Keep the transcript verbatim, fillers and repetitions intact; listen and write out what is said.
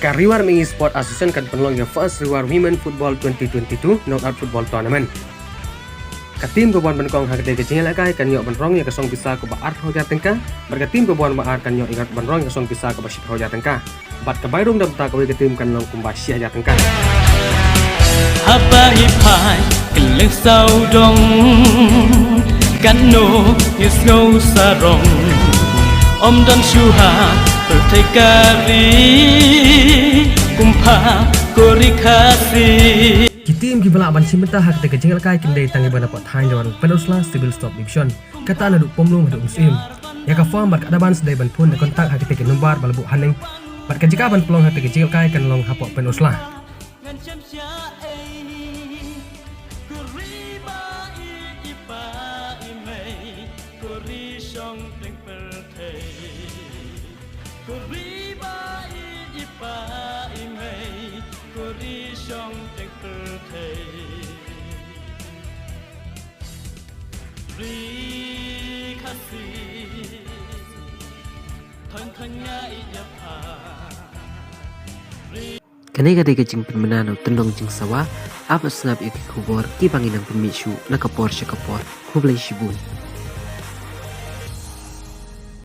Ka Ri War Mengi Sport Association kan pynlong ïa ka First Ri War Women Football twenty twenty-two Knockout Football Tournament. Ka team kaba wan ban kong ha katei ka jingïalehkai kan ïoh ban rong ïa ka song pisa kaba arphew hajar tyngka, bad ka team kaba wan ba ar kan ïoh ban rong ïa ka song pisa kaba shiphew hajar tyngka. Bad ka bai rung da bynta kawei ka team kan long kumba shi hajar tyngka. Haba ngi phai kylleng sawdong, katno ngi sngew sarong. Ym don shuh ha pyrthei ka ri, kum pha ko ri Khasi. Ki team kiba lah ban shim bynta ha katei ka jingïalehkai kim dei tang kiba na pdeng thaiñ Dewan Pynursla Civil Sub Division, kata naduh Pumlung haduh Umsyiem. Ïa ka form bad ka advance dei ban phone ne contact ha katei ka number ba la buh haneng. Bad ka jaka ban pynlong ha katei ka jingïalehkai kan long hapoh Pynursla. Ngan shem shah ei, ko ri ba i, i pa i mei, ko ri shong teng pyrthei. Ko ri ba i, i pa i mei, ko ri shong teng pyrthei. Ri Khasi, thon thon nga ïa pha. Kane ka dei ka jingpynbna na u tyndong jingsawa. Ap sngap ïa ki khubor kiba ngi nang pynmih shuh na ka por sha ka por. Khublei shibun.